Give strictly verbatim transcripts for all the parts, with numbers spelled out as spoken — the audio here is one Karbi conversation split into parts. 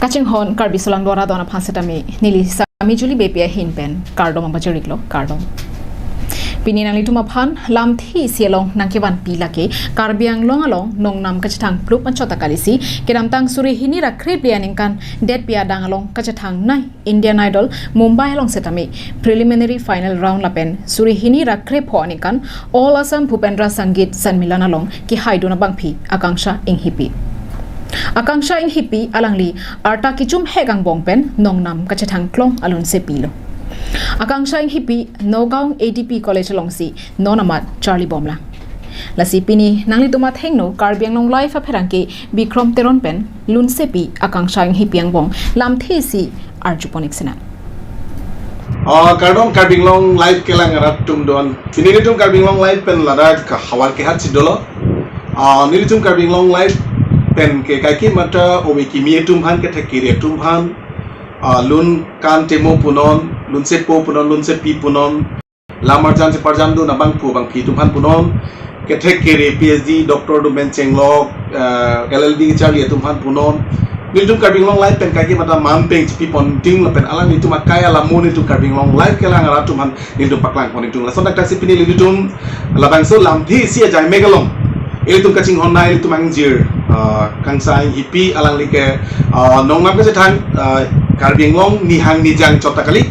Kachinghon Karbi Solang Dora Dona aphan setame neli Sami Juli Beypi ahin pen kardom pajir-iklo, kardom. Pini nanglitum aphan lamthe isi along nangkevanpi lake Karbi Anglong along nongnam kachethang plup anchot ta kalisi kedamtang suri hini ra kre-phli aningkan detpi adang along kachethang nai Indian Idol Mumbai along setame preliminary final round lapen suri hini ra krepho aningkan All Assam Bhupendra Sangeet Sanmilan along kehaidun abangpi Akanksha Enghipi. Akanksha Enghipi alangli arta kechumhek angbong pen nongnam kachethang klong alunsepi lo. Akanksha Enghipi Nagaon A D P College alongsi non amat charlibomlang. Lasi pini nanglitum athengno Karbi Anglong Live apherangke Bikrom Teron pen lunsepi Akanksha Enghipi angbong lamthe isi arjupon-ik sinang. Ah, kardom Karbi Anglong Live kelang arat atum don. Pini nelitum Karbi Anglong Live pen ladak havar kehat si dolo. Ah, nelitum Karbi Anglong Live pen ke kaike mata ove kimi atum aphan, kethek kere atum aphan, ah, lun kan temo punon, lunsepo punon, lunsepi punon, lam arjan cheparjandun abangpo abangpi atum aphan punon, kethek kere P H D doctor atum pen chenglok, eh, L L B kecharli atum aphan punon. Nelitum Karbi Anglong Live pen kaike mata man peng chipipon ting lapen alanglitum akai alamo nelitum Karbi Anglong Live kelang arat atum aphan nelitum paklangpon ingtung. Lason thakthak si pini nelitum labangso lamthe isi ajai mek along ilitum kachinghon nai ilitum angjir, ah, Akanksha Enghipi alangli ke, ah, nongnam kachethang, ah, Karbi Anglong nihang nijang chot ta kali.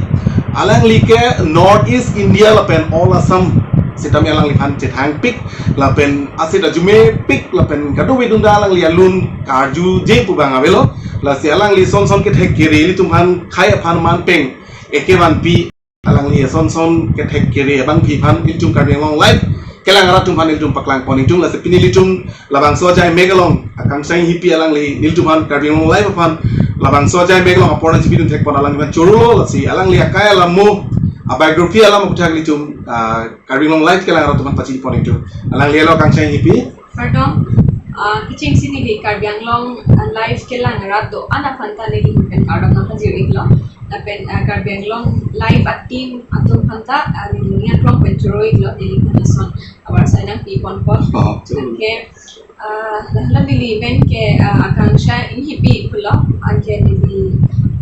Alangli ke North East India lapen All Assam setame alangliphan chethangpik lapen asit ajumepik lapen kadokave dunta alangli alun karjuje pu abang avelo. Lasi alangli son son kethek kere ilitum aphan khei aphan man peng ekevanpi alangli ason son kethek kere abangpi aphan ilitum Karbi Anglong Live kelang arat atum aphan ilitum paklangpon ingtung. Lasi pini ilitum labangso ajai mek along Akanksha Enghipi alangli nelitum aphan Karbi Anglong Live aphan labangso ajai mek along apor nangchipidun thekpon alangliphan chorolo. Lasi alangli akai alamo abiography alam aphuthak ilitum, ah, Karbi Anglong Live kelang arat atum aphan pachinipon ingtung. Alangli alo Akanksha Enghipi. Kardom, ah, kechengsi neli Karbi Anglong, ah, Live kelang arat do-an aphan ta neli pen kardom nangpajir-iklo. Lapen, ah, Karbi Anglong Live a-team atum aphan ta, ah, neli ning arlong pen choro-iklo, neli aphan lason avarsai nangpiponpo. Oh, choro. Anke, ah, hala neli amen ke, ah, Akanksha Enghipi pulo, anke neli,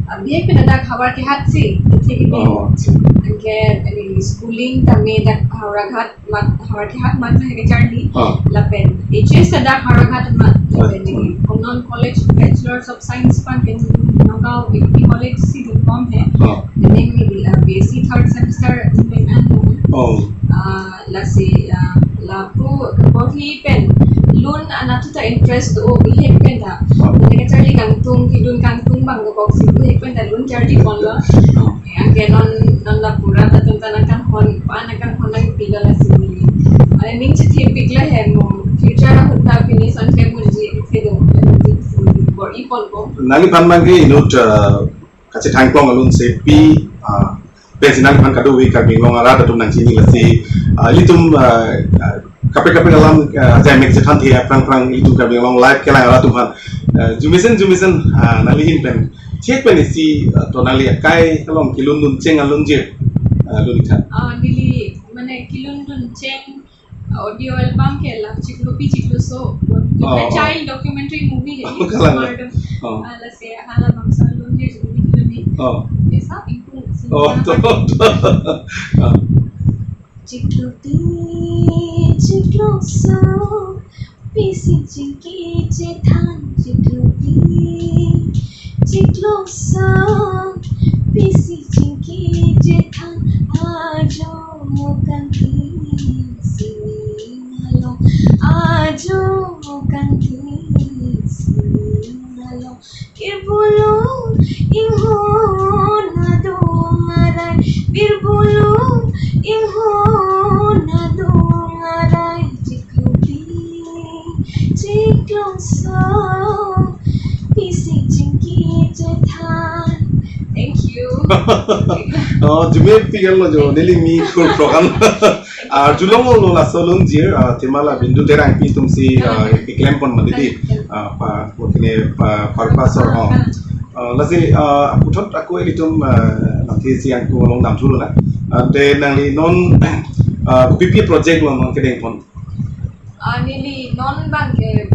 ah, bihek pen dak havar kehat si, kethek kere. Oh, choro. Anke neli schooling tame dak Howraghat mat, Howraghat mat ke kecharli. Ah. Lapen H S ta dak Howraghat mat, lapen, ah, neli Konnon College Bachelor of Science aphan ke Nagaon A D P College si dunbom he. Ah. Then neli, uh, B S C third semester pen an. Oh. Uh, lasi, uh, lapu keporhi pen lun anatthu ta interest do bihek pen ta. Ah. Then kecharli kangtung, kidun kangtung abang do koksi bihek pen ta lun charliponlo. Ah. Anke non, non lapu rat atum ta nangkanghon, pa nangkanghon nangpilo lasi neli. Mane ning chethepiklo he mo, future ahut ta pini son ke murji kedo, bor-iponpo. Nangliphan abangke inut, ah, kachethang klong alunsepi, ah, pensi nangliphan kadokave Karbi Anglong arat atum nangchini lasi, ah, ilitum, ah, ah, kaprek kaprek alam, ah, ajai mek chethanthe aphrang phrang ilitum Karbi Anglong Live kelang arat atum aphan, ah, jumesen jumesen, ah, nangli ahin pen thek pen isi, ah, to nangli akai along kelun duncheng alunjir, ah, lun-ik tha. Ah, neli mane kelun duncheng audio album ke la Chiklo Pi Chiklo So. Oh, oh. Child documentary movie he. Oh, kalang. Mardom. Oh. Ah, lasi halabangso alunjir neli kelun-ik. Oh. Biasa ingkung. Oh, to, to. Ah. Chiklo Pi Chiklo So, pisi chingki chethan Chiklo Pi Chiklo So, pisi chingki chethan ajo kangki sini along, ajo kangki sini along. Birbulong inghon adung arai, birbulong inghon adung arai, Chiklo Pi Chiklo So, pisi chingki chethan. Thank you. Oh, jume pigan lo jo, neli mi kur program. Ah, julong lo laso alunjir, ah, thema la Bindu Terangpi atum si, ah, keklempon ma didi. Ah, pa, kine, pa, parpasor, oh. Ah, lasi, ah, puthot ako ilitum, ah, lamthe isi angkung along damthulo na. Ah, te nangli non, ah, kopi pi project lo non kedengpon. Ah, neli non abangke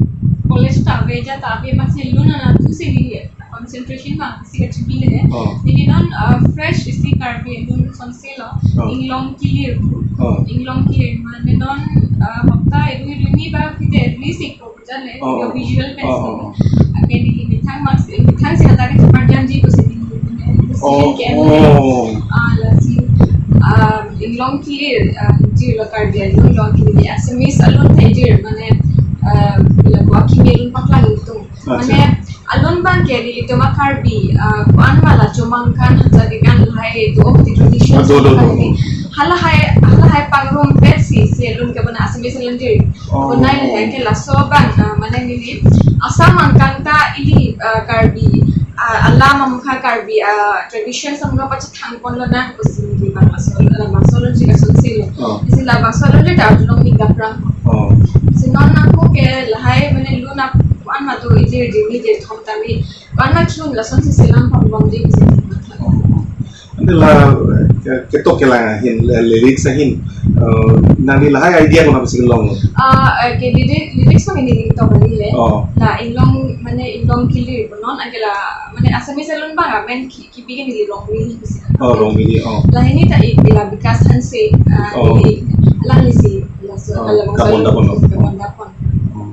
college ta ave ja ta ave amatsi lun anatthu si neli Concentration ma, isi kachipi le. Oh. Neli non, ah, fresh isi Karbi Anglong sonselo. Oh. Inglong kelir. Oh. Inglong kelir. Mane non, ah, hopta idu idu ni ba kita at least ik ko jale. Oh, oh. Visual pen. Oh, oh, oh. Ake neli methang mas, methang si hata ke parjan ji ko si neli. Oh, ke oh. Ah, lasi, ah, Inglong kelir, ah, jirlo Karbi Anglong Inglong kelir. Assamese alun thejir, mane, ah, lapu akimi alun paklang itum. Acha. Mane, alun abang ke nelitum a Karbi, ah, ko-an ma la chomang kan, hajar kan lahai do, oh, the tradition. Ah, do, do, do, do. Halahai, halahai pangrum pet si, si alun ke bana Assamese alun jir. Oh. Bonai lahai ke laso abang, ah, mane neli Assam angkang ta ili, ah, Karbi, ah, alam amukha Karbi, ah, tradition samga pacha thang ponlo na ko si neli bang laso, ah, bangso alun si kason silo. Oh. Isi la bangso alun le ta alun ni kaprang. Oh. Si non ako ke lahai mane lun ako an ma do ijir jimi je thom tami. Ko-an ma chun lason si selam pam bom je si. Oh. Ante la, eh, ketok ke la hin, eh, lyrics ahin. Eh, nangli lahai idea ko-an si long? Ah, eh, ke lyric, lyrics ma neli tok kali le. Oh. La Inglong mane Inglong kelir non ake la mane Assamese alun abang amen ki, kipi ke neli Rongmili bisi. Oh, Rongmili, oh. Lahai ni ta ik ila Bikash Hanse, ah, oh. Neli, alangli si, laso, oh, alam Kabonda pon, no? Kabonda pon. Oh.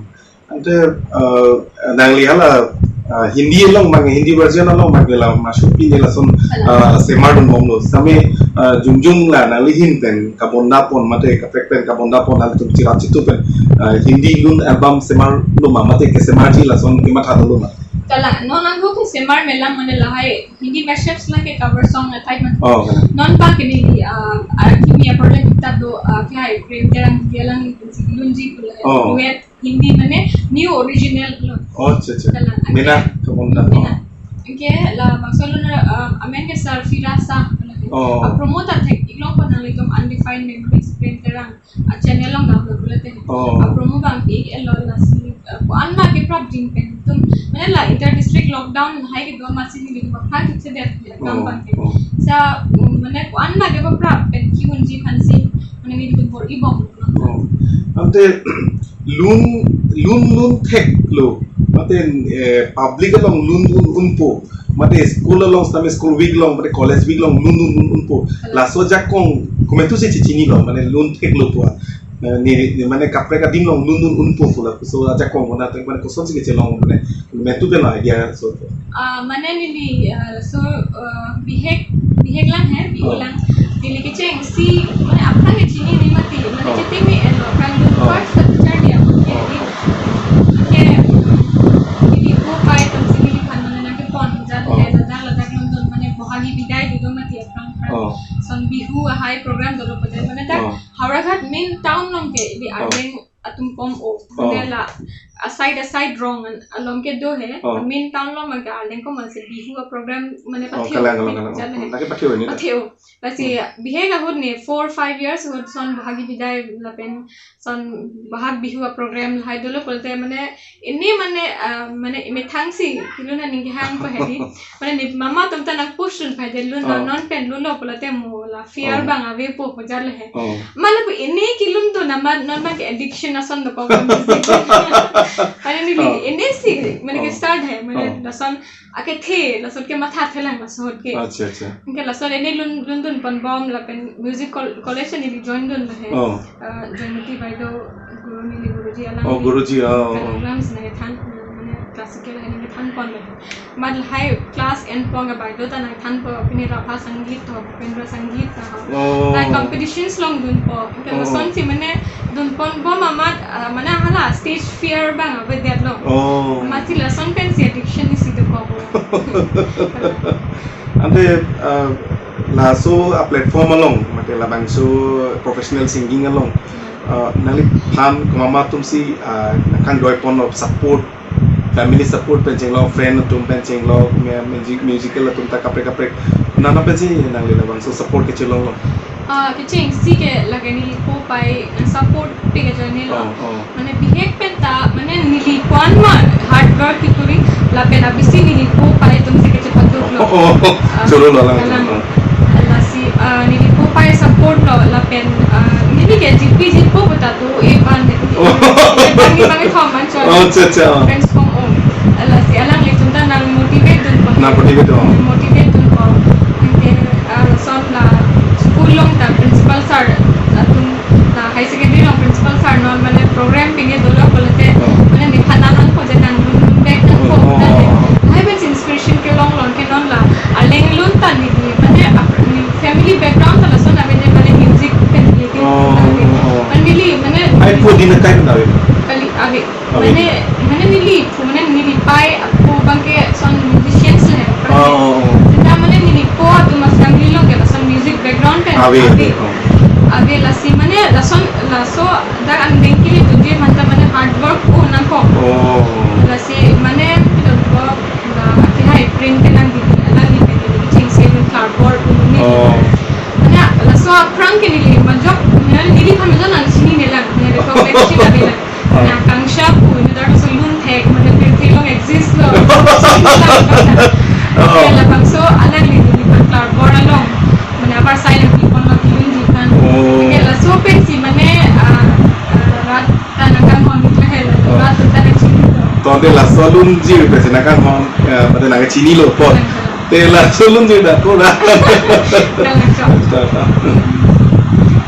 Ante, ah, nangli hala, ah, Hindi along abang, Hindi version along abang la masuk pini lason, hala. Ah, semar dun bomlo. Sami, ah, jongjong la nangli ahin pen Kabonda pon mate kaprek pen Kabonda pon nangtum chirap chitu pen, ah, Hindi lun album semarlo ma mate kesemarji lason kematha dolo ma? Kalang, non ako kesemar melang mane lahai Hindi mashups lake cover song na type man. Oh, kalang. Non abang ke neli, ah, akimi a project ta do, ah, kya hai, Prem Terang dia lang lunji pula. Oh. Duet Hindi mane new original lo. Oh, acha, acha. Kalang, Mena, ake Kabonda. Mena. Oh. Anke la bangso alun, ah, amen ke Sarfira Shah pula. Oh. Ah, promo ta thek iklong pon nanglitum Undefined Memories Prem Terang. Ah, channel along download pula te. Oh. Ah, promo abang ik elo lasi, ah, ko-an ma keprap jing pen itum. Mane la inter district lockdown hai kedo masi neli bang phak se det ya kam. Oh, abang ke. Oh. Sa, um, mane ko-an ma keprap pen ki-unji aphan si. Mane nelitum bor-i bom. Oh. Ante lun, lun, lun theklo. Mate, eh, public along lun un unpo. Mate school along, sitame school week along, mate college week along lun un un unpo. Hello. Laso ajakong komantu si chechinilo, mane lun theklo pu. Eh, ni, ni mane kaprek adim along lun un unpo pu lapuson ajakong mane, mane kosonsi kechelong mane. Metu ke na idea so. Ah, mane neli, ah, so, ah, bihek, bihek lang he, bihek, oh, lang. Neli kecheng si, mane aphrang kechini ni mati, mane, oh, cheting ni elo, aphrang dun, oh, first satu char dia, mungkin, oh, ni. Ke, neli ko pai atum si neliphan mane nangkepon, jan, oh, he, ladak, ladak London, mane bohagi bidai dodun mati aphrang, aphrang. Oh. Son Bihu ahai program dolo pada, mane dak, oh, Howraghat main town along ke, di, oh, Ardeng atum kom o. Oh. Mane la, aside, aside rong an, along kedo he. Oh. Main town along mane Ardeng kom ansi Bihu a program mane, oh, patheo, kalang, kalang, kalang, jan he. Lake patheo ni ta? Patheo. Lasi, hmm, bihek ahut ni four, five years ahut son bohagi bidai lapen son Bohag Bihu a program lahai dolo pulote mane ini mane, ah, mane methang si kelun aning kehang ko he di. Mane ne mama atum ta nang push dun pai je lun, oh, non pen lunlo pulote mo la fear, oh, abang avepo pu jar le he. Oh. Mane pu ini kelun do nama non abang ke addiction ason dokok music. Mane neli, oh, ini si mane ke, oh, start he, mane, oh, lason akethe, lason kematha thelang lason ke. Acha, acha. Ke lason ini lun, lun dun pon bom lapen music col-, college neli join dun le he. Oh. Ah, Joymati Baido guru neli guruji alang. Oh, neli guruji, oh, oh, oh. Kan alam si nangkethan, mane classical nangkethan pon le he. Amat lahai class en pon ke Baido ta nangthanpo, pini Rabha Sangeet ho, Bhupendra Sangeet ta ho. Oh. Lahai competitions along dunpo. Ke, oh, lasonsi mane dunpon bom amat, ah, mane hala stage fear abang avedetlo. Oh. Amatsi lason pensi addiction isi dokok. Ante, ah, laso a platform along, mate labangso professional singing along, ah, nangliphan komat atumsi, ah, nangkangdoi pon lo support, family support pen chenglok, friend atum pen chenglok, me-, music, musical atum ta kaprek kaprek. Nana pensi nangli labangso support kechelonglo? Ah, kecheng si ke lake neli po pai nang support pi ke journey lo. Oh, oh. Mane bihek pen ta, mane neli ko-an ma hard work kekuri, lapen abisi neli po pai atumsi kechepatduklo. Oh, oh, oh. Ah, choro lo lang. Kalang. Oh. Lasi, ah, neli po pai support lo, lapen, ah, neli ke jipi jipo puta tu, eh, ban, oh, eh, ban ni bang thom man chon. Oh, acha, acha. Friends kong, oh. Lasi alanglitum ta nang motivate dun Na motivate, oh. Motivate dun ko. Anke, ah, lason la school along ta principal sir atum, la high secondary along principal sir non mane program pine dolo pulote, oh, mane nephan nang ko je nangdun back nang ko, oh, oh, oh, oh, tangte. Lahai pensi inspiration kelong longke non la arleng alun ta neli, mane ap-, ne family background ta lason ave je mane music pen neli ke, oh, ave, oh, oh, mane neli mane ai po din akai na ave. Kali ave. Ave. Mane, mane neli, mane neli pai apo abangke son musicians le. Oh, oh, oh. Seta mane neli po atum family along ke lason music background ke ave, ave, ave, oh. Ave lasi mane lason, laso dak angdeng kiri tu je manta mane hard work ko nang ko. Oh. Lasi mane kita ko la ati hai print ke nang di ala ni ke ni ching se nun klarpor ko ni. Oh. Mane laso aphrang ke neli majok, mane neli phan majok nang chinine lang, mane ko mek chinine lang. Oh. Na kangsha pu, ini dak so lun thek, mane pirthe along exist lo. Oh. Ya, labangso alangli neli phan klarpor along, mane apar sai nangpipon lo kelunji kan. Oh. Ya, laso pensi mane, ah, ah, rat ta nangkanghon ke he, oh, rat ta nangchinilo. Tangte laso lunjir pensi nangkanghon, eh, mane nangchinilo apot. Nangkanghon. Te laso lunjir dak ko dak. Nangkanghon. Ta, ta.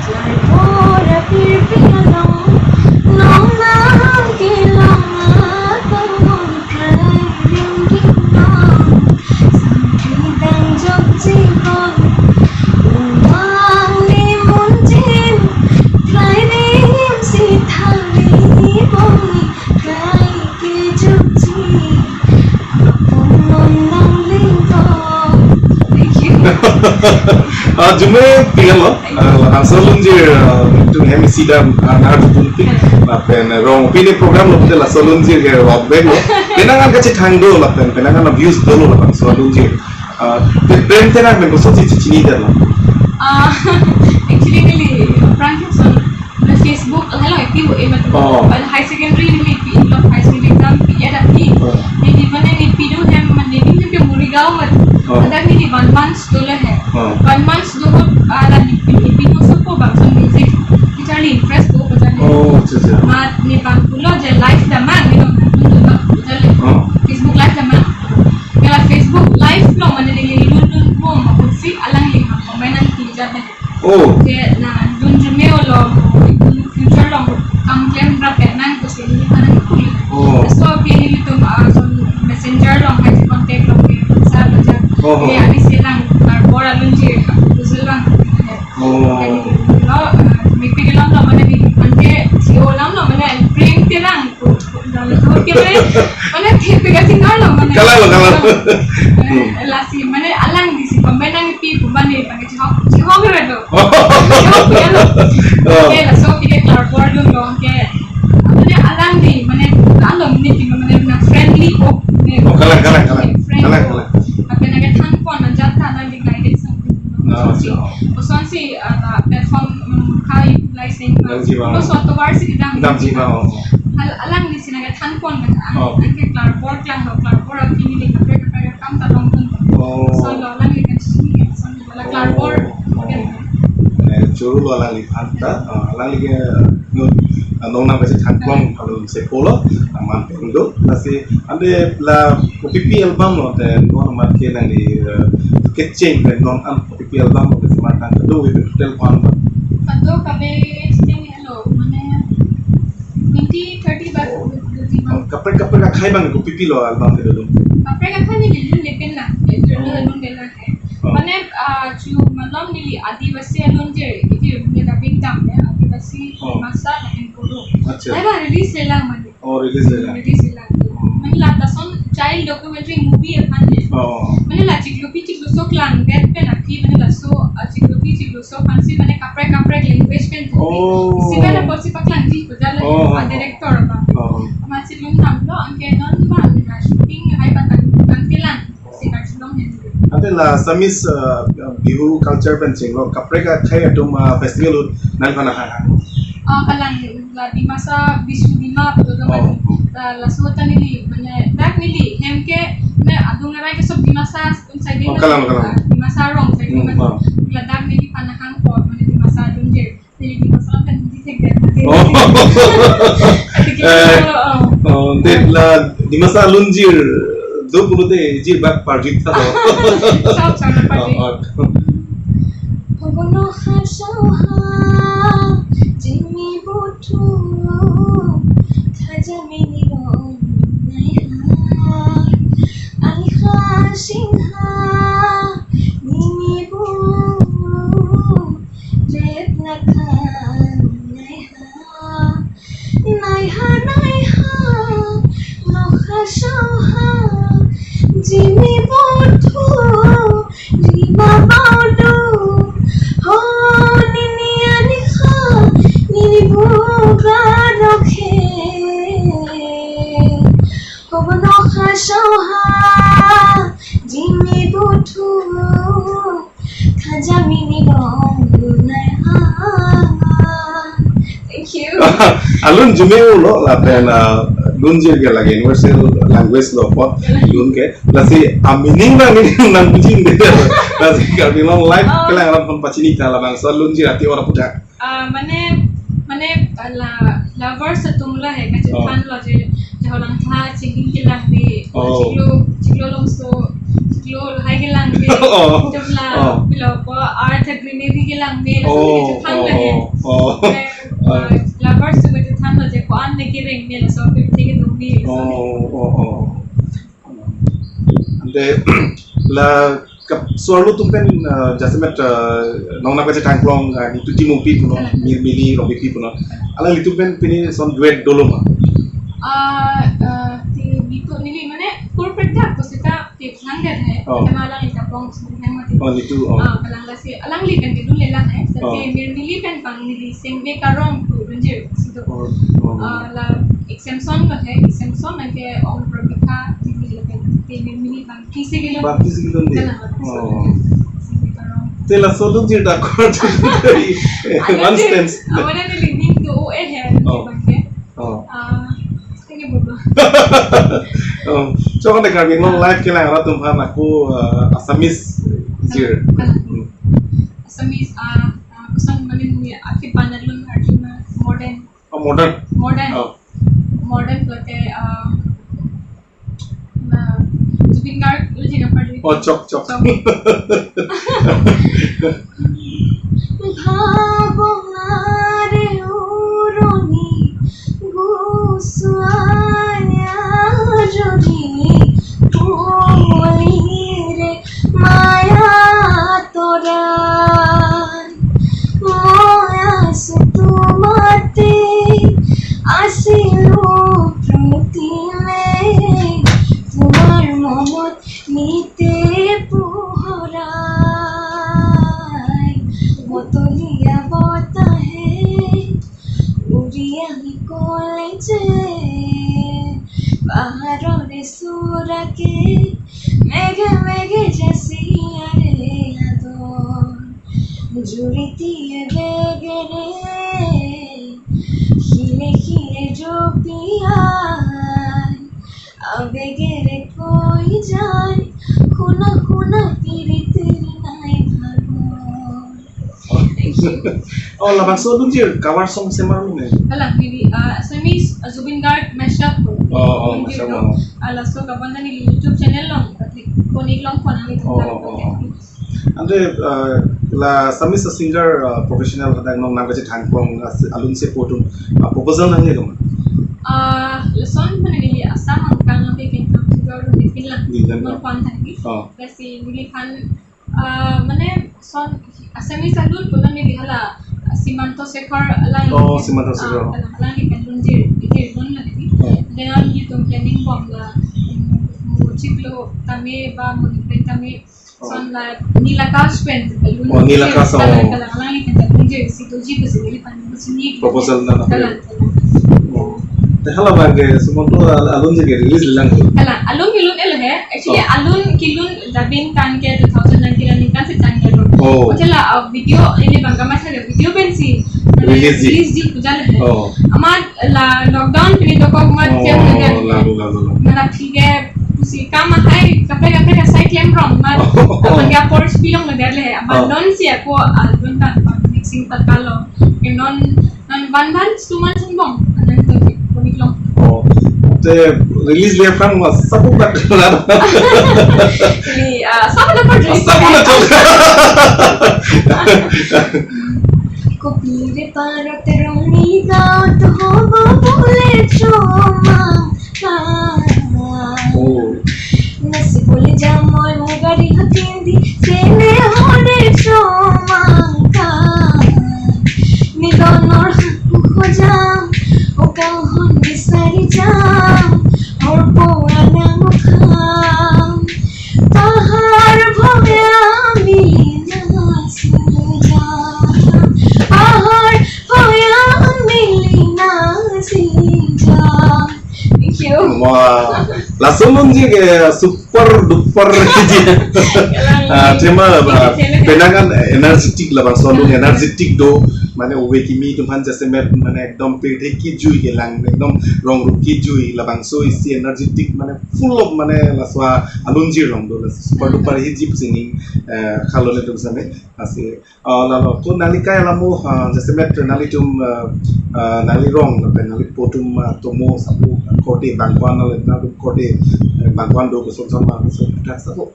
Klarpor apirpir along, nongnang kelang atum nong klang ring ring nong. Sampi dang jok jibon, umang ni munjin, klai rim si thang ri bong ni, klai ke jok ji, apun non nang ling ko. Thank you. Ah, jume piyalo. Ah, laso lunjir, ah, tu hem isi dam, ah, na tu pun pi. Lapen, eh, rong pini program lo pute laso lunjir ke rock band lo. Penang an kachethang do lapen, penang an views dolo lapen laso lunjir. Ah, te prem te nang men koson si chini dolo. Ah, actually, neli aphrang ke son, na Facebook, hello, active ho, eh, matlab, oh, pen high secondary neli pi, lo high secondary exam pi ya dak pi. Oh. Neli mane neli pi do hem, mane neli hem ke Morigaon mat. Oh. Dak neli one month dolo he. Oh. One month do, ah, la neli pi, neli pi no so ko bang son music. Guitar li interest ko ko jane. Oh, acha, acha. Mat neli bang pulo je live damnang, neli bang pulo je live damnang. Oh. Facebook live damnang. Kala Facebook live along mane neli lun lun bom, apotsi alangli nang comment nangpi jat he. Oh. Je nangdun jume olo, future along kam klem rap nang pusi neli phan nangkuli. Oh. So pi nelitum, ah, son messenger along hai contact along ke sa baja. Oh, oh. Ya, ani si lang klarpor alunjir, usul lang. Oh. Jadi, lo, ah, mepik alam lo mane neli, anke si alam lo mane prem te lang. Dal ko ke mane, mane thepi ka singer lo mane. Kalang lo, kalang lo. Eh, hmm. Lasi mane alangli si pembenang pi pemane pakai chihok, chihok re do. Oh. Chihok ya lo. Oh. Ke laso ke klarpor dun lo ke. Mane alangli mane alo mane pi mane na friendly ko. Oh, kalang, kalang, kalang. Friend kalang, ko. Kalang. Ape na ke thanpon na jat ta na di guidance. No, so. Kosonsi, ah, platform, mm, kai lai sing. Damji vang. Koson tovar si kedam. Damji vang, oh. Al-, alangli si nangke thanpon kan, ang, oh, anke klarpor klanglo, klarpor aphi neli kaprek kaprek akam ta longdun. Oh. Koson lo alangli kan sini, koson lo la klarpor. Oh. Kan. Eh, choro lo alangliphan ta, ah, alangli ke, no, ah, nongnang kachethang klong alun se polo, ah, man peng do, lasi, ante la O P P album lo, te non mat ke nangli, eh, kecheng, te non an O P P album lo, te sematang do, we total one. Kado kabe cheng hello, mane twenty, thirty bak, do di bang. Kaprek kaprek akhai bang O P P lo album ke dolo. Kaprek akhai ni dulu lepen na, dulu, oh, lepen na. Oh. Mane, ah, chu malom neli Adivasi alun je, iti mane dubbing dam ya, Adivasi, oh, Dimasa lapen Bodo. Acha. Ai ba release lelang mane. Oh, release lelang. Release lelang. Oh. Mane la ta son child documentary movie aphan ne. Oh. Mane la chiklo pi chiklo so klang det pen aphi mane laso, ah, chiklo pi chiklo so aphansi mane kaprek kaprek language pen. Oh. Si mane apotsi paklangji ko jalo, oh, ah, director ba. Oh. Amatsi lun damlo anke non ba na shooting hai patang tang kelang. Singer si long hen. Ante la Assamese, uh, Bihu culture pen chenglo kaprek akhai atum, uh, festival ahut nangphan nahang. Ah, kalang la Dimasa Bisu Dima pulo do mane. Oh. La, laso ta neli mane dak neli hem ke ne adung arai ke sob Dimasa atum side, oh, mane, kalang, kalang, ah, Dimasa arong side, hmm, mane. Oh. Ladak neliphan nahang ko mane Dimasa alun je. Neli Dimasa kan di thek dan. Oh. Atike, eh, oh, oh. Oh, de la Dimasa alun jir Do pulote jirdak parjit tha do. Sab sama parjit. Oh, oh. Hobono khasoha, jimi buthu, khaja mini rongnaiha. Ai kha singha, jimi bu, jet lakha naiha. Naiha, naiha, nokha soha, jimi buthu, rima baudu, ho nini anikha, nini buga rokhe. Hobono khasoha, jimi buthu, khaja mini rongnaiha. Thank you. Alun jumi ulo lapen, ah, lunjir ke lake universal language lo po lun ke. Lasi a meaning na meaning nang bujin de. Lasi Karbi Anglong Live Oh. kelang alam pon pachini ta labangso lunjir ati ora pudak. Ah, mane, mane, ah, la, lovers atum lahai kachethan Oh. lo je, je holang tha chingding kelang bi, Oh. chiklo, chiklo longso, chiklo lahai kelang bi, Oh. jom la, Oh. pilo po, earth greenery kelang bi, laso Oh, kachethan oh, lahai. oh, oh. Eh, Oh. ah, lovers atum kachethan lo je, ko-an le kereng bi, laso pirthe kedo bi, laso. Oh, oh, oh. Ante la kap-, suarlo atum pen, ah, jasemet, ah, nong nangkachethan klong, ah, Nitu Timungpi punon, Kalang. Nirmili Rongpipi punon. Alanglitum pen pini son duet dolo ma? Ah, ah, ti Nitu neli mane kurpet dak ko seta ti langdet hai. Oh. Tema alangli ta bong sumheng mati. Oh, Nitu, oh. Ah, kalang lasi alangli pen kedun le lang hai. Tapi Oh. Nirmili pen pang neli sengbe karong tu dunjir situ. Oh, oh. Ah, la exemption lo hai, exemption anke ong prabika timi lapen timi mini bang kisi kilo. Bang kisi kilo ni? Kalang, Oh. kisi kilo. Te laso dunjir dak kor tu dari Ada one di, stance. Awana ni linding tu, eh, hai, Oh. bang ke. Oh. Ah, ini bodoh. Oh. Coba deh Karbi Anglong Live kelang arat tumphan aku, eh, Assamese jir. Kalang. Hmm. Assamese, ah, ah, koson mane ni akhir panelun arjuna modern. Oh, modern. Modern. Oh. Modern pulote, ah, na, Zubeen Garg, lo jina parli. Oh, chok, chok. Chok. Bhabonare uroni guswaya jodi kumolire maya tora. মই আছো তোমাতে, আছিলো প্রথমে, তোমার মনত নিতে পোহরায়। বতলিয়া বতাহে উড়ি আহি কলে যে, পাহাড়রে সুরাকে, মেঘে মেঘে যাসিয়ারে আদর। জুড়িতিয়ে বেগেরে, হিলে হিলে জপিয়াই, আবেগেরে কই যাই, হুনা হুনা পিরিতের নাই ভাগর। Thank you. Oh, labangso dunjir cover song semar lo ne? Kalang, neli, ah, Assamese, ah, Zubeen Garg mashup ko. Oh, oh, Zubeen mashup, Garg. Oh. Ah, laso kabanda neli YouTube channel along, Konik Longphon nangli Oh, oh, oh, oh. Ante, eh, la Assamese singer, eh, professional hadak nong nangkachethan klong as-, alun si po atum, eh, proposal nangle dong? Ah, lason mane neli Assam angkang ape ke kam tutor neli pinlang. Di dan Longphon tadi. Oh. Lasi neliphan, ah, mane son Assamese alun pulo neli hala Sumanta Shekhar alang. Oh, Sumanta Shekhar. Ah, alang, alangli pen dunjir, dunjir dun la neli. Oh. Then alangli atum planning bom la, mm, mo chiklo tame ba mo pen tame Oh. Son la Nilakash pen, Oh, Nilakash, kalang, oh. Kalang, alangli pen ta dunjir si doji pusi neli pan pusi ni. Proposal na na. Kalang, kalang. Oh. Te hala abang ke Sumanta al-, alun je ke release lang tu. Kalang, alun milun el hai. Actually, Oh. Alun kilun dubbing kan ke two thousand nineteen alun kan si tang ya lo. Oh. Hote la, uh, video, neli bang kama sa video pen si. Release ji. Release ji puja le hai. Oh. Amat la lockdown pini dokok mat Oh, siang na lalu, lalu, lalu. Mana phige pusi kam ahai kaprek kaprek asai klem rong mat Oh. Abang ya course pilong na der le hai. Abang Oh. Non si ako alun ta mixing ta kalo. Ke non, non ban ban suman sumbong. Anan to di Konik Long. Oh. Te release dia pran mas, sabu kat. Ni, ah, sabu dapat release. Sabu dapat. Kopire parot rongni gaut hobo bole chomangka. Oh. Nasi bole jamoi mo gari hatindi sene hone chomangka. Nidonor haku hojam, o kanghon bisari jam, horpo anang ukham. Pahar bhoya mili na sinjam, pahar bhoya mili na sinjam. Thank you. Wah, langsung nunji ke super duper ji. Kalang. Ah, tema, ah, penang an energetic labangso alun, energetic do, mane ove kimi atum aphan jasemet, mane ekdom pirthe kijui kelang, ekdom rong rup kijui labangso isi energetic, mane full of, mane laso alunjir along do, laso super duper hiji pusi ning, eh, kalo netum same, lasi, ah, lalo, ko nangli kai alamo, ah, jasemet nanglitum, ah, ah, nangli rong, lapen nanglipo atum, ah, tomo sabu, ah, korte bangko-an, lapen nangtum korte, eh, bangko-an do, koson son ma, koson thak sabu.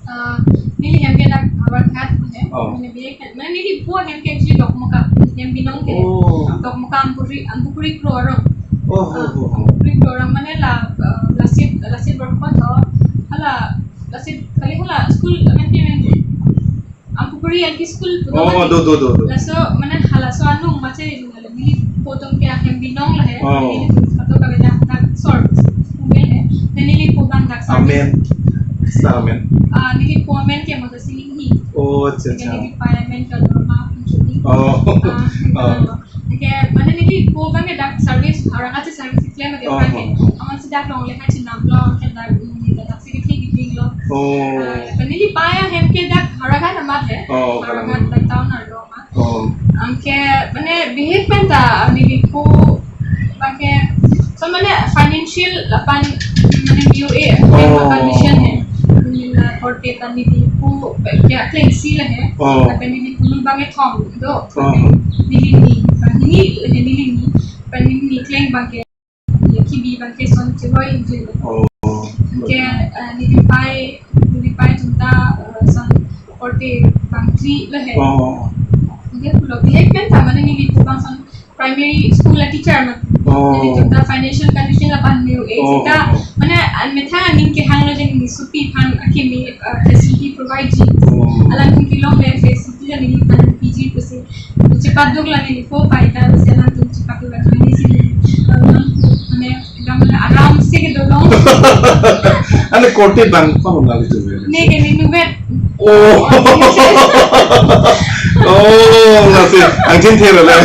Ah, neli hem ke dak Howraghat he. Oh. Mane bihek, mane nelipo hem ke actually Dokmoka, hem binong ke. Oh. Dokmoka Ampukri, Ampukri Kro arong. Oh, oh, ah, oh, oh. Ampukri Kro arong mane la, ah, Lasit, Lasit Borkot ho. Hala, Lasit, kali hala school, mane, mane, Ampukri L P school pulo. Oh, mane. Do, do, do, do. Laso, mane halaso anung mache nelipo atum ke ahem binong lahe. Oh. Nelitum kato kave dak, dak sor, school he. Nelipo abang dak service. Amen. Sir, amen. Ah, nelipo amen ke Mojo Sining hi. Oh, acha, acha. Neli pai amen ke Norma Phunchoni. Oh. Ah, oh. Ke, mane nelipo abang ke dak service, Howraghat si service iklem ke. Oh, kan ke. Oh, oh. Aman si dak longle ha chinam lo, ke dak, mm, dak si kithik kithik lo. Oh. Ah, ke neli pai ahem ke dak Howraghat amat he. Oh, Howraghat, Howraghat. Dak town arlo amat. Oh. Anke, mane, bihek pen ta, nelipo abang ke, so, mane, financial lapen, mane, B O A, oh, permission he. Mane, la korte ta nelipo, ya, klengsi lahe. Oh. Lapen nelipo alun abang ke thom do. Oh. Neli ni, abang neli, neli ni, lapen neli ni kleng abang ke, ya, kibi abang ke son chevoi je. Oh. Anke, eh, neli pai, neli pai atum ta, eh, son korte bangkri lahe. Oh. Anke pulo bihek pen ta, mane nelipo abang son primary school a teacher ma. Oh. Nelitum ta financial condition lapen me-o-e. Oh, seta, oh, oh, mane, an methang aning kehang lo jeng ni supi aphan akimi, uh, facility provide ji. Oh. Alangtum kelongle facility la neliphan piji pusi. Chepaduk la nelipo pai ta, pusi alangtum chepaduk la kami si neli. Uh, mane, ekdom aram se kedo long. Ane korte bangko nanglitum? Ne ke neli inutvet. Oh. Oh, lasi angchin thir le.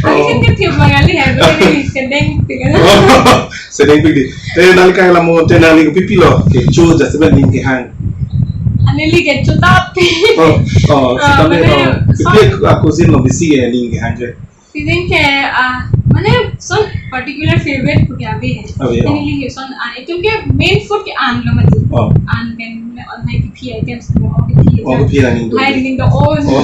Angchin ke thir abang kali he, bole ni sedeng tiga. Oh, sedeng pik di. Te nangli kai alamo, te nangli kopi pilo kecho jasemet ning kehang? Ane neli kecho ta pi. Oh, oh, ah, sitame, mane, oh, so, kopi a-cuisine lo bisi ke ning kehang je? Feeling ke, ah, mane, son particular favorite pu ke ave he. Ave, oh. Neli ke son, ah, itum ke main food ke an lo mati. Oh. An pen, mane, on hai P P items lo, P P items. Oh, P P items. Hai ning do on. Oh.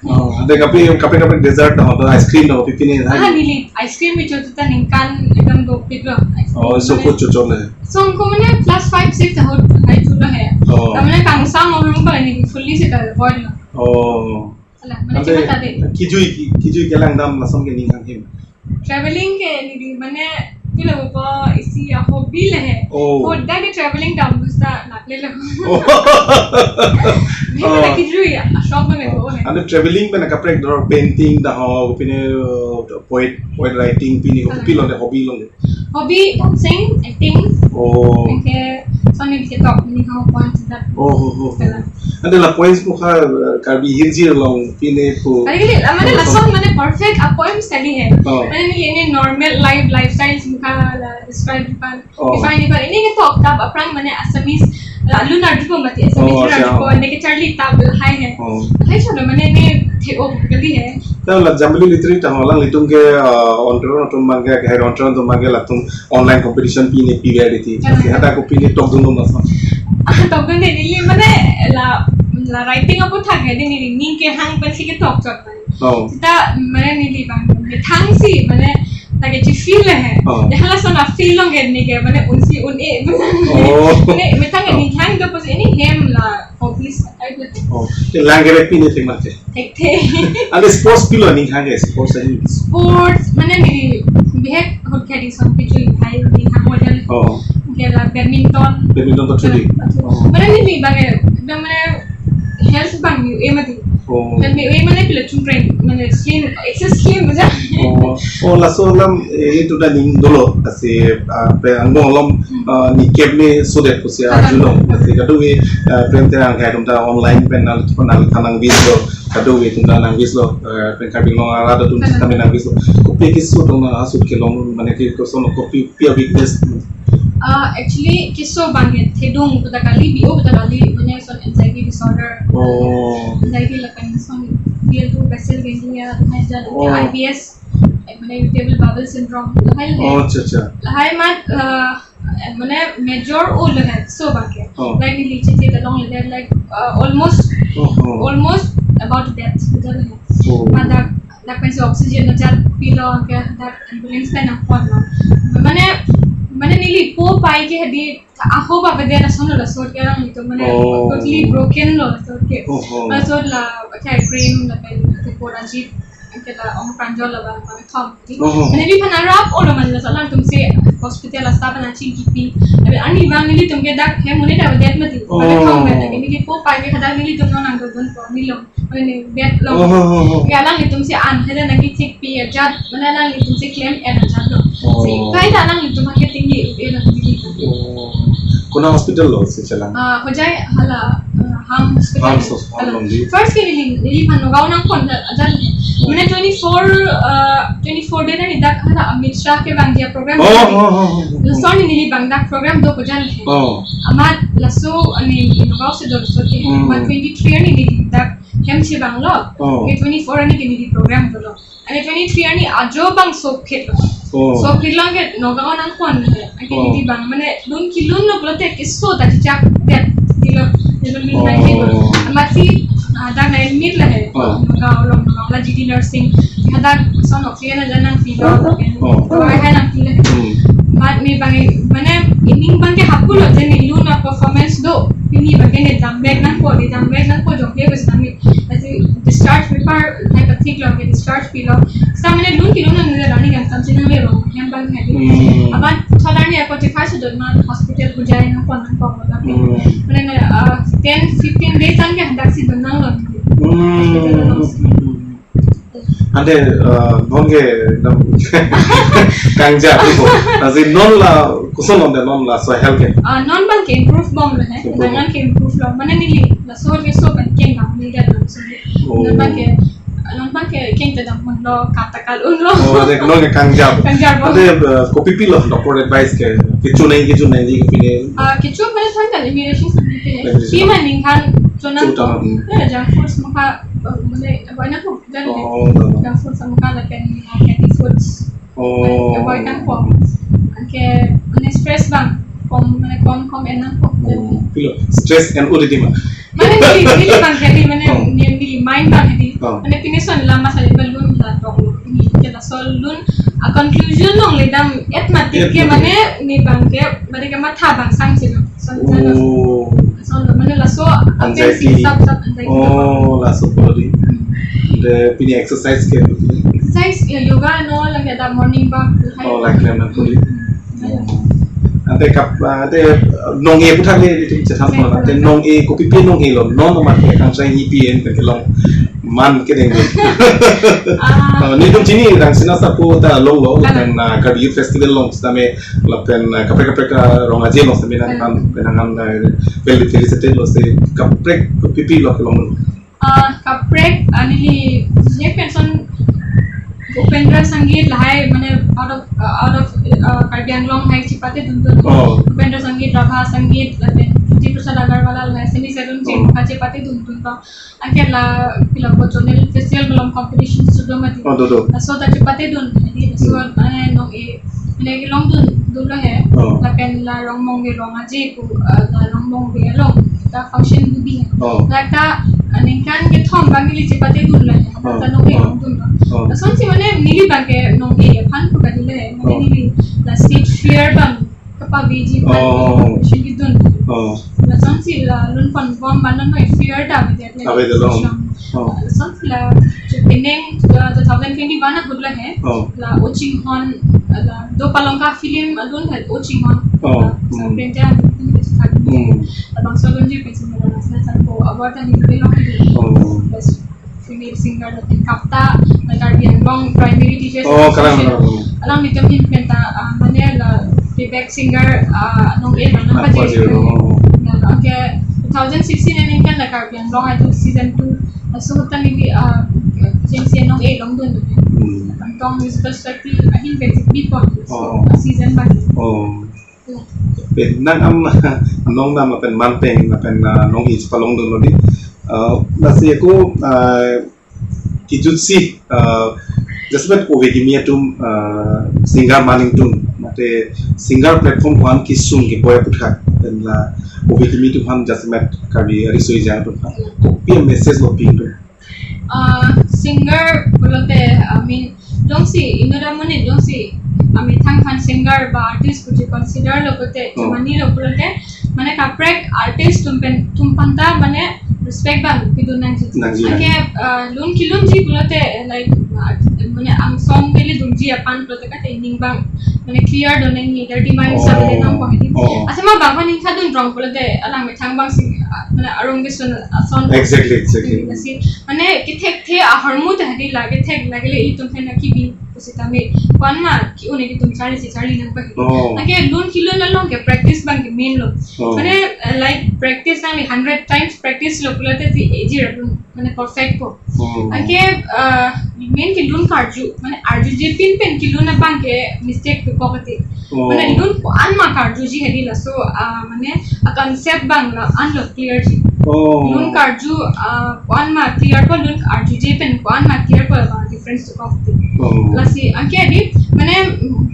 Oh, ante kaprek, kaprek, kaprek dessert na hoto, ice cream na, P P ni, hai? Ah, neli ice cream mi chochu ta ningkan ekdom dopik lo. Ice cream. Oh, so mane ko chochor le. So ko mane class five, six ahut hai chu lo he. Oh. Ta mane kangsam ahut pa neli fully seta avoid lo. Oh. Ala, mane ante chimata de. Kijui, ki-, kijui kelang dam lason ke ning hang hem? Traveling ke neli mane, pilo ko isi a hobby le he. Oh. Hoda ke traveling dam busta nak le lo. Oh. Ni mane, oh, kijui a, a shop mane ko he. Ante traveling pen kaprek dor painting dah ho, pine, uh, poet, poet writing pine ko, ala, pilo de hobby lo de. Hobby dancing, acting. Oh. Anke, son neli ketok ni ho points dak. Oh, oh, oh. Sela. Ante la points mukha, uh, Karbi hirjir along pine ko. Kali kali, la mane, oh, lason mane perfect a points kali he. Oh. Mane neli ini normal life, lifestyle mukha la describe pan. Oh. Define pan. Ini ketok tap aphrang mane Assamese, la alun arjupo mati, Assamese, oh, alun, acha, arjupo, oh, ane ke charli tap hai he. Oh. Hai chalo mane ne the-o kali he. Ta la Jambili Literary ta ho alanglitum ke, uh, on tour atum abang ke, hai on tour atum abang ke latum online competition pine piver di ti. Chalo. Lasi hadak ko pine tokdun ma son? Ah, tokdun de, neli mane la, la writing aputhak he, neli ning kehang pensi ketok chot. Oh. Seta mane neli bang methang si mane lake chi feel he. Oh. Hala lason a feel along ke neke mane un-e un-e. Oh. Mane methang ke ninghang do pusi ini hem la hobbies type la. Oh. Ke lang ke pine thek mate. Thekthe. Ante sports pilo ninghang ke sports ani. Sports mane neli bihek ahut ke dison pijul hai ninghang model. Oh. Ke la badminton. Badminton to chuli. Oh. Mane neli bang ke bang mane health bang ni e mati. Oh. Health ni e mane pilo chungkreng mane slim excess slim aja. Oh. Oh, laso alam, eh, itu da ning dolo asi, ah, pe angong alom, Hmm. ah, ni kep ni sodet pusi Alam. Arjulong asi kadokave, ah, pen terang kayak tum ta online pen nang pen nang thanang video kadokave tum ta nang video, eh, pen Karbi Anglong arat atum Alam. Kami nang video. Kopi keso tong na asut kelong mane ke koson kopi pia weakness. Ah, actually, keso bang ke thedung puta kali, B O puta kali, mane son anxiety disorder. Oh. Anxiety lapen son B L two basal ganglia, lapen jan Oh. I B S, eh, mane irritable bowel syndrome, lahai lahai. Oh, acha, acha. Lahai mat, ah, mane major o lahai, so bang ke. Oh. Like neli chete along lahai, like, ah, almost, Oh, oh. almost about death, puta lahai. Oh. Mat dak, dak pensi oxygen na jat pilo ke dak ambulance pen nangpon lo. Mane, mane neli po pai ke hadi aho ba bede na sono la sot ke alanglitum mane Oh. totally broken lo sot ke. Oh, oh. La sot la kayak brain lapen ke pora jit ke la ong pranjol la bang bang thom. Oh, oh. Mane neli phan arap olo mane la so alangtum si hospital la staff na chingkipi. Abi ani bang nelitum ke dak hem mane dak death mati. Mane Oh. thom mane neli po pai ke hadak nelitum no nang dodun po nilong. Mane bed lo. Oh, oh, oh, oh. Ya alanglitum si an hada nang kechekpi ajat, mane alanglitum si klem en ajat lo. Oh. Si kai ta alanglitum ke tinggi, ya alanglitum. Oh. Konat hospital lo si chelang? Ah, Hojai hala, ah, Ham Hospital. Ham sos-, Ham Hala. Longdi. First ke neli, neli phan Nagaon nangpon ajat. Mane twenty-four, ah, twenty-four de neli dak hala Amit Shah kevangji aprogram. Oh, oh, oh, oh, oh. Lason neli bang dak program do ko jan he. Oh. Amat laso ani Nagaon si do laso ke. Hmm. Amat twenty-three ani neli dak hem si bang lo. Oh. Ke twenty-four ani ke neli program do lo. Ani twenty-three ani ajo bang sopit lo. Oh. Sopit lo ke Nagaon nangpon he. Ani Oh. neli bang mane lun kelun lo pulote keso ta chak det dilo dilo min Oh. nai dilo. Amat si, ah, dak nai min lahai. Oh. Nagaon along Nagaon la G T nursing. Hadak son oxygen aja nangpilo. Oh. Dawai hai nangpilo. Hmm. Amat neli bang mane ining bang ke hapu lo je neli lun a performance do. Pini bang ke neli dam bag nangpo, neli dam bag nangpo jong ke bes nangni. Lasi discharge paper hai pathik lo ke discharge pilo. Sa mane lun kelun nang nang ni kan samsi nang le rong hem bang hadi. Hmm. Amat thalar ni ako chekhai sudon ma hospital Hojai nangpon nangpon lo. Hmm. Mane na, ah, ten fifteen days ang ke hadak si don nang lo. Hmm. Hospital lo. Ante, ah, non ke dam kangja tu ko. Lasi non la koson lo de non laso health ke. Ah, non bang ke improve bom lo he. Improve. Nangan ke improve lo. Mane neli laso ke so bang ke nang ni ga laso. Oh. Non bang ke, non bang ke keng te dam lo kata kal un lo. Oh, ante non ke kangja. Kangja bom. Ante, ah, kopi pilo doctor advice ke, kecho nai, kecho nai di kopi ne. Ah, kecho mane than kan immigration sendiri ke. Immigration. Pi maning kan chonang. Chonang. Ya, junk foods maka, ah, mane, apa na ko. Jan Oh, no, no. Junk food sama kala pen, uh, healthy foods. Oh. Avoid nangpo. Anke, mane stress bang. Kom, mane kom, kom en nangpo. Oh, pilo. Stress and O D D ma. Mane neli, neli bang jadi, mane Oh. neli, neli mind bang jadi. Oh. Mane pini son lama sa balun la tong. Ini ke laso lun, a conclusion nong le dam et matik ke Anxiety. Mane ni bang ke, mane ke matha bang sang sih. Son, son, Oh. son, mane laso, Anxiety. Sap, sap, anxiety. Oh, laso polo di. Hmm. De pini exercise ke? Exercise, ya, yoga, no, lagi ada morning walk, hai. Oh, like that, poli. Hmm. Ante kap, ante nong-e aputhak le itum chethan Saya pon, ante pun. Nong-e kopi pi nong-e lo, non mate kangsai ni pi en pen kelong man kedeng. Ah. Ah, nelitum chini Rangsina Sapo ta longlo, Kalang. Pen, ah, Karbi Youth Festival along sitame lapen, ah, kaprek kaprek arong aje along sitame nang Kalang. Kan pen nang kan, ah, fel-, felicitate lo si kaprek kopi pi lo kelong. Ah, kaprek, ah, neli je pension Upendra Sangeet lahai mane out of, ah, out of, ah, Karbi Anglong hai chepate dundun. Oh. Upendra Sangeet, Rabha Sangeet, lapen Jyoti Prasad Agarwala lahai semi sedun Oh. Chepate dundun pa. Anke la pilo cultural festival malom competition sudo mati. Oh, do, do. Laso ta chepate dun, jadi laso Hmm. mane nong-e, mane kelong dun, dun lo he. Oh. Lapen la Rongmong ke rong aje pu, ah, la Rongmong ke rong, ta function bubi he. Oh. La ta, Ningkan kethom abang neli chepate dun lo, ya. Oh, ta nong-e oh. Dun lo. Oh. Lasonsi mane neli abang ke nong-e aphan pu kadile, mane oh. Neli la stage fear abang kapaveji aphan oh. Shingki dun. Oh. Lasonsi la lun pon bom abang non fear ta avedet. Avedet lo. Oh. Lasonsi la, penang, uh, two thousand twenty-one ahut lo he. Oh. La O Chinghon, la do Palongka film alun he O Chinghon. Oh. La, hmm. Sa print ya, hmm. Labangso alunji pensi mane la sa sa ko award ani belong. Oh. Best female singer lapen KAPTA, la Karbi Anglong Primary Teachers oh, Association. Kalang, kalang, kalang. Alanglitum ahin penta, ah, mane la playback singer, ah, nong-e abang nang ah, pajir. Pajir, oh. Na, okay, two thousand sixteen aningkan la Karbi Anglong Idol season two. Laso ahut ta neli, ah, jengsi nong-e longdun. Hmm. Kangtong Musical Society ahin pensi bipon. Oh. Season abang. Oh. Pen nang am nong nam lapen man pen lapen, ah, nong-e chepalongdun lo di. Ah, lasi ako, ah, kejutsi, ah, jasemet ove kimi atum, ah, singer man ingtun mate singer platform ko-an kesung keboi aphuthak pen la ove kimi atum aphan jasemet Karbi ariso ejang atum aphan kopi message lo pi ingtun. Ah, singer pulote, I mean, jongsi inut amonit jongsi amethang aphan singer ba artist puji consider lo pulote, oh. Chemani lo pulote, mane kaprek artist atum pen atum aphan ta mane respect abang pidun nangji. Nangji, anke, nangji. Ah, lun kelunji pulote, like, ah, mane angsong kele dunji aphan pulote kate ning abang mane clear do nangji, dirty mind oh. Sa le nang pon di. Oh. Asama abang aphan ning thadun rong pulote alang methang abang si, ah, mane arong keson ason. Exactly, exactly. Lasi mane kethekthe ahormu ta hadi la kethek lagile itum aphan na kebi pusitame ko-an ma ke-un-e itum charli si charli nang pagi. Oh. Anke lun kelun along ke practice abang ke main lo. Oh. Mane, eh, like practice nangli hundred times practice lo pulote ti ejir alun mane perfect po. Oh. Anke, eh, main ke lun karju, mane arjuje pin pen kelun abang ke mistake dokok ati. Oh. Mane lun ko-an ma karjuji hadi laso, ah, mane a concept abang la-an lo clear ji. Oh. Lun karju, ah, ko-an ma clear po, lun arjuje pen ko-an ma clear po abang difference dokok ati. Oh. Lasi anke di mane,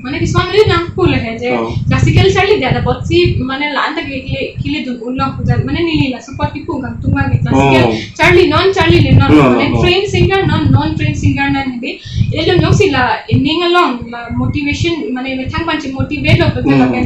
mane kiswan li nangpu le he je oh. Classical charlidet apotsi mane la-an ta kele kele kele dun un lo pu jan mane neli laso apot kipu kangtung abang ke classical oh. Charli non charli le non no, mane no, no. Trained singer non non trained singer non hadi. Ilitum jongsi la ening along la motivation mane methang aphan chemotivate lo pulote hmm. Lapen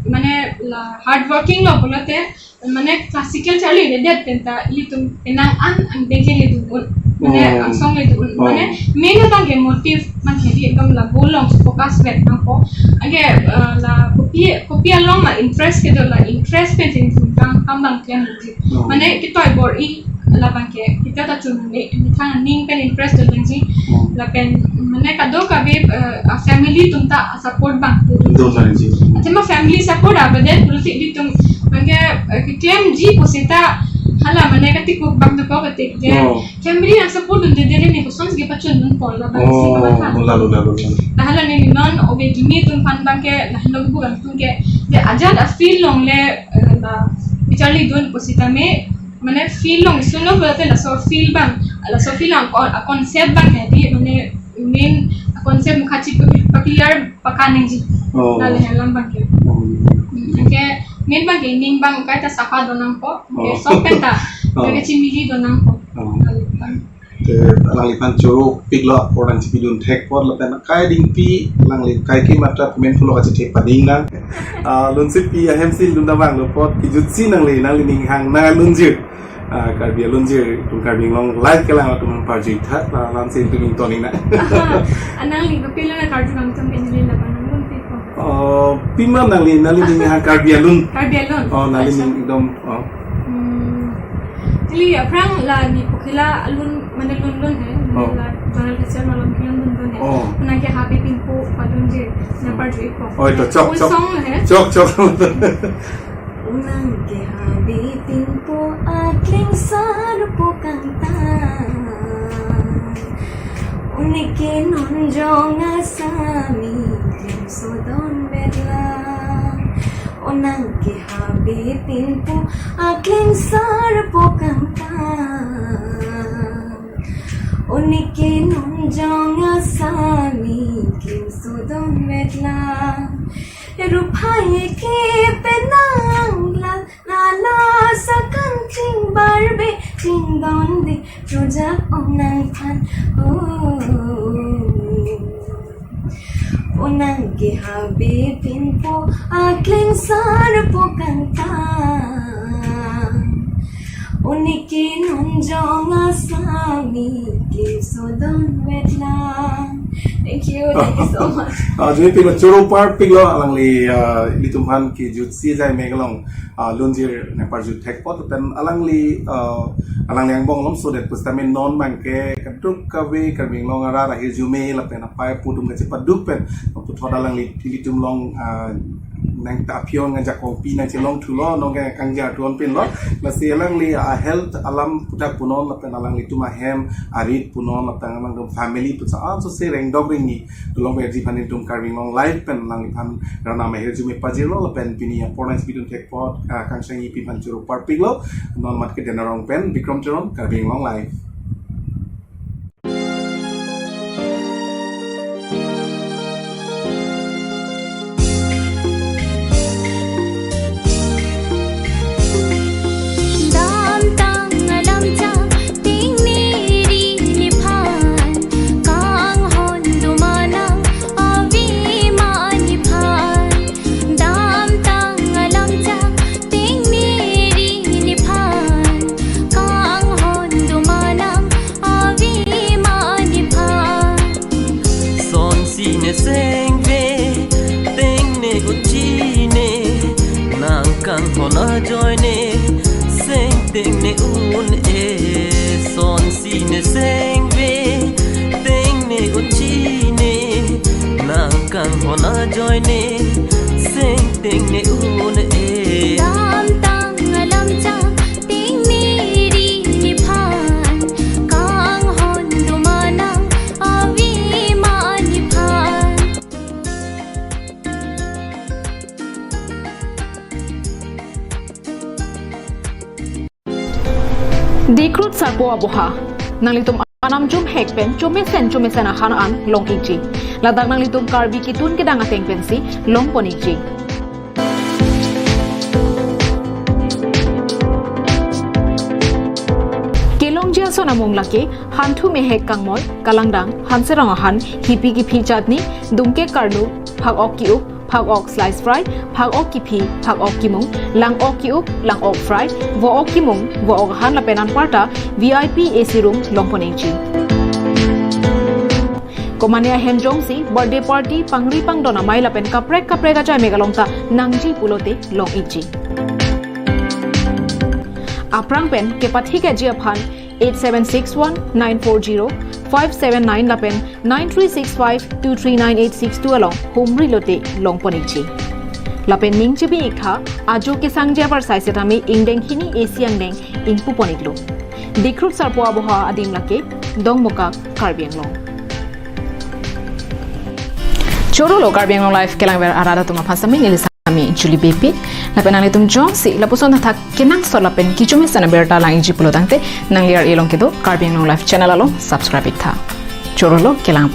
mane la hard working lo pulote mane classical charlidet pen ta ilitum penang an angdeng kele dun un. Mane hmm. Angsong le dun un. Hmm. Mane main abang ke motive man hedi ekdom la goal along focus vet nangpo. Anke, eh, la kopi kopi along la interest kedo la interest pen sin sun kang kam abang klem ji. Hmm. Mane ketoi bor-i labang ke kita ta chun ne methang ning pen impress do nangji hmm. Lapen mane kadokave, eh, a family atum ta support abang do nangji. Athema family support avedet pulote ilitum mane, eh, keklemji pusita hala mane katikuk abang dokok ati je oh. Family nang support dunde dele ne kosonsi kepachun dunpo labang si oh, kamatha. Lalo, lalo, lalo. Hala ne non ove kimi atum aphan abang ke nahlo bu kangtung ke je ajat a field along le, eh, la charlidun pusitame mane field along sunlo pulote laso field abang, laso field along ko-, a concept abang hedi mane main a concept mukha chip pa clear pakan nangji. Oh. Lale alam abang ke. Oh. Hmm, anke main abang ke ning abang kaita sapha do nangpo. Anke oh. Sok pen ta. Oh. Anke chimili do nangpo. Oh. Lale abang. Te alangliphan choro piklo apor nangchipidun thek apot lapen kai dingpi alangli kaike matra comment pulo kachethe pading nang. Ah, lunsi pi ahemsi lun damvanglo apot kejutsi nangli nangli ning hang nang alunjir. Ah, Karbi alunjir, itum Karbi Anglong live kelang atum nang parjui tha, la alansi itum ingtoning nang. Aha, anang li kapilo na karju kangtum pen neli labang nang lun pipo. Oh, pima nangli, nangli ning hang Karbi alun. Karbi alun. Oh, nangli acha. Ning ekdom, oh. Hmm. Neli aphrang la ne Pokhila alun, mane lun lun he, mane oh. La General Festival malom kelun lun lun he. Oh. Nang ke Habe Pinpo padunjir, nang parjuipo. Oh, ito, chok, full chok. Song he. Chok, chok. O nang ke Habe Pinpo aklengsar po kangtang. O neke non jong asami klem sodon betla. O nang ke Habe Pinpo aklengsar po kangtang. O neke non jong asami klem sodon betla. Ruphai ke penang la nala sakang chingbarbe chingbar Onde rojak ong nangphan, oh. Onang ke habe pinpo aklengsarpo kangtang. Onike nonjong asami ke sodon vetlang. Thank you, thank you so much. Ah, jui pilo choro parpiklo alangli, ah, ilitum aphan kejutsi jai megalong, ah, lunjir nangparjut thekpot pen alangli, ah, alangli angbong along so that pusitame non abangke kaduk kave Karbi Anglong arat ahirjume lapen apai apo atum kachepaduk pen puthot alangli ilitum along, ah, nang ta aphi-ong nangjakong pi nangchelong thulo nonke kangjar thon pinlo. Lasi alangli, ah, health alam puthak punon lapen alanglitum ahem arit punon lapen alangtum family puthak aso se rengdok rengni dolong verji aphan ilitum Karbi Anglong Live pen alangliphan ranam ahirjume pajirlo lapen pini apor nangchipidun thekpot, ah, Kangsang Engtipi aphan choro parpiklo. Non mat ke Denarong pen Bikram Teron, Karbi Anglong Live. Damtang alamchak tengne ri nephan, kanghon do ma nang ave ma nephan. Damtang alamchak tengne ri nephan, kanghon do ma nang ave ma nephan. Sonsi ne sengve, tengne un-e ne, nang kanghon ajoine, seng tengne un-e. Sonsi ne sengve, tengne un-e ne, nang kanghon ajoine, seng tengne un-e. Damtang alamchak tengne ri nephan, kanghon do ma nang ave ma nephan. Dikrut Sarpo Aboha. Nanglitum anam jumhek pen chomesen chomesen ahan an long-ikji. Ladak nanglitum Karbi kitun kedang ateng pensi longpon-ikji. Kelongji ason amung lake, hanthu mehek kangmoi, kalangdang, hanserong ahan, hipi kiphi chutney, dungke karlu, phak-ok ki-up, phak-ok slice fry, phak-ok kiphi, phak-ok kimung, lang-ok ki-up, lang-ok fry, vo-ok kimung, vo-ok ahan lapen anparta V I P A C room longpon-ikji. Komane ahem jongsi birthday party, pangri pangdon amei lapen kaprek kaprek ajai megalong ta nangji pulote long-ikji. Aphrang pen kepathikji aphan eight seven six one nine four zero five seven nine lapen nine three six five two three nine eight six two along humri lote longpon-ikji. Lapen ning chibi-iktha, ajo kesangji apar sai setame ingdeng hini A C angdeng ingpupon-iklo. Dikrut Sarpo Aboha adim lake Dongmukak, Karbi Anglong. Choro lo Karbi Anglong Live kelangver arat atum aphan sami neli sami Julie Beypi. Lapen nanglitum jongsi lapuson athak kenangsot lapen kechomesen abirta lang-ikji pulo tangte nangli ar-e along kedo Karbi Anglong Live channel along subscribe-iktha. Choro lo kelang.